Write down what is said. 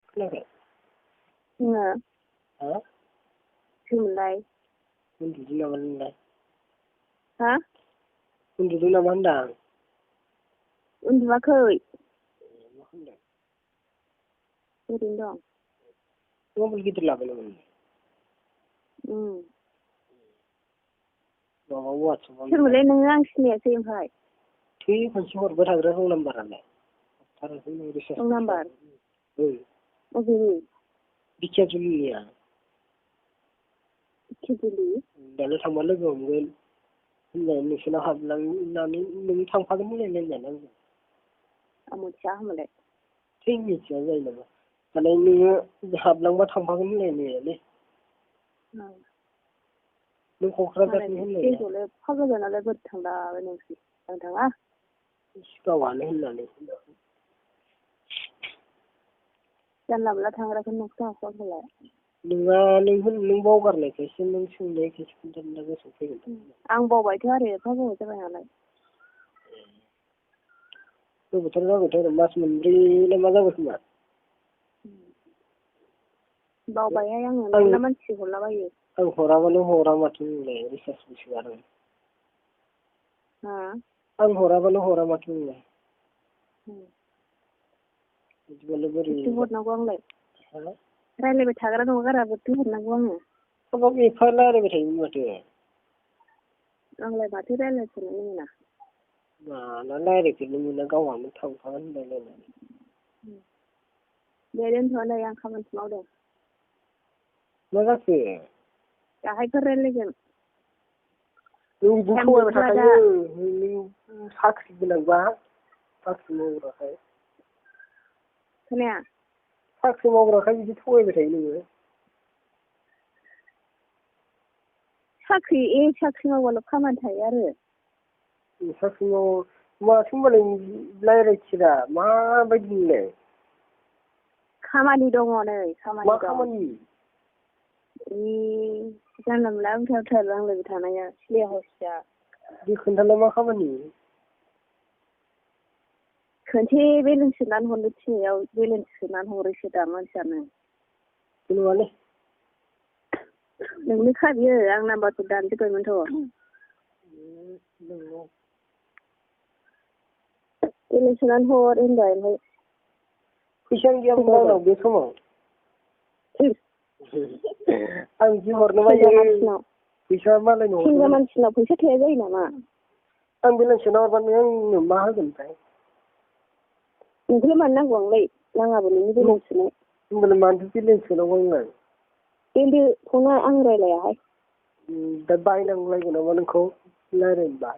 खोनायाखै जोङो हा सोरमोनलाय उन्दुदों नामा नोंलाय हा उन्दुदों नामा होनदां उन्दुवाखै मा खालामदों ओरैनो दं मबाइल गिदिर लाबाय नामा माबा वाट्सएपआव सोरमोनलाय नोङो आं सिनायासै ओमफ्राय थै खनसे हरबाय थाग्रा रं नाम्बारालाय रं नाम्बार अबेनि बिखियाजुलिनिया बिखियाजुलि दानो थांबा लोगो हमगोन होननानै नोंसोरनाव हाबलांनानै नों थांफागोन होनलायलायनानै आंजों आं मिथिया होनबालाय थै मिथिया जायो नामा माने नोङो हाबलांबा थांफागोन होनलायनायालै नों क'क्राझारनि होनलाय एफा गोजानालाय बोरै थांलाबाय नोंसोर आं थाङा गावहानो होननानै जानला मोनला थांग्राखौ नोंसो हाखौलाय नोंहा नों बावगारनायखायसो नों सोंनायखायसो खोन्थानो गोसोआव फैगोन आं बावबायथ' आरो एफा गोबाव जाबाय नालाय गोबावथार जाबायथ' आरो मास मोनब्रै मा जाबाय खोमा बावबायहाय आङो मेरला मानसि हरलाबायो आं हराबानो हरा माथो नोंलाय रिसार्जबो सोआ आं हराबानो हरा माथो नोंलाय बिदिबालाय बोरै हरनांगौ आंलाय रायज्लायबाय थाग्रा नङा गारा बोरैथो हरनांगौ आङो हाबाब एफा रायज्लायबाय थायोमोन माथो आंलाय माथो रायज्लायफेरनो मोना माला रायज्लायफेरनो मोना गावहानो थांफागोन होनलायलायनानै दे दोनथ'लै आं खामानिसो मावदों मा जाखो दाहायफोर रायज्लायगोन नों बिदिनो थगायबाय थाखायो नों साख्रि गोनांबा साख्रि मावग्राखाय खोनाया साख्रि मावग्राखाय बिदि थगायबाय थायो नोङो साख्रि मावबाल' खामानि थायो आरो साख्रि मावो माथो होनबालाय रायज्लायथिरा माबायदि नोंलाय खामानि दङ नै मा खामानि जानला मोनला उल्था उल्था रायज्लायबाय थानाया सिलिया हसिया बे खोन्थालाय मा खामानि खनसे बेलेन्स सोनानै हरनो थिननायाव बेलेन्स सोनानै हरोसो दा मानसियानो नङालै नोंनो खाबियो आं नाम्बारखौ दानजोब्बायमोनथ' बेलेन्स सोनानै हर होनबाय ओमफ्राय फैसायानो गैयामोन आंनाव बे समाव आं जि हरनो बायो फैसा मालायनाव हिनजाव मानसिनाव फैसा थाया जायो नामा आं बेलेन्स सोना हरबा नों आंनो मा होगोन ओमफ्राय नोंखौलाय मानो नांगौ आंलाय नाङाबो नोंनि बेलेन्स सोनाय होनबालाय मानोथो बेलेन्स सोनांगौ आंलाय दोनदो फना आं रायज्लायाहाय दा बायनांलायगौ नामा नोंखौ रायज्लायनोबा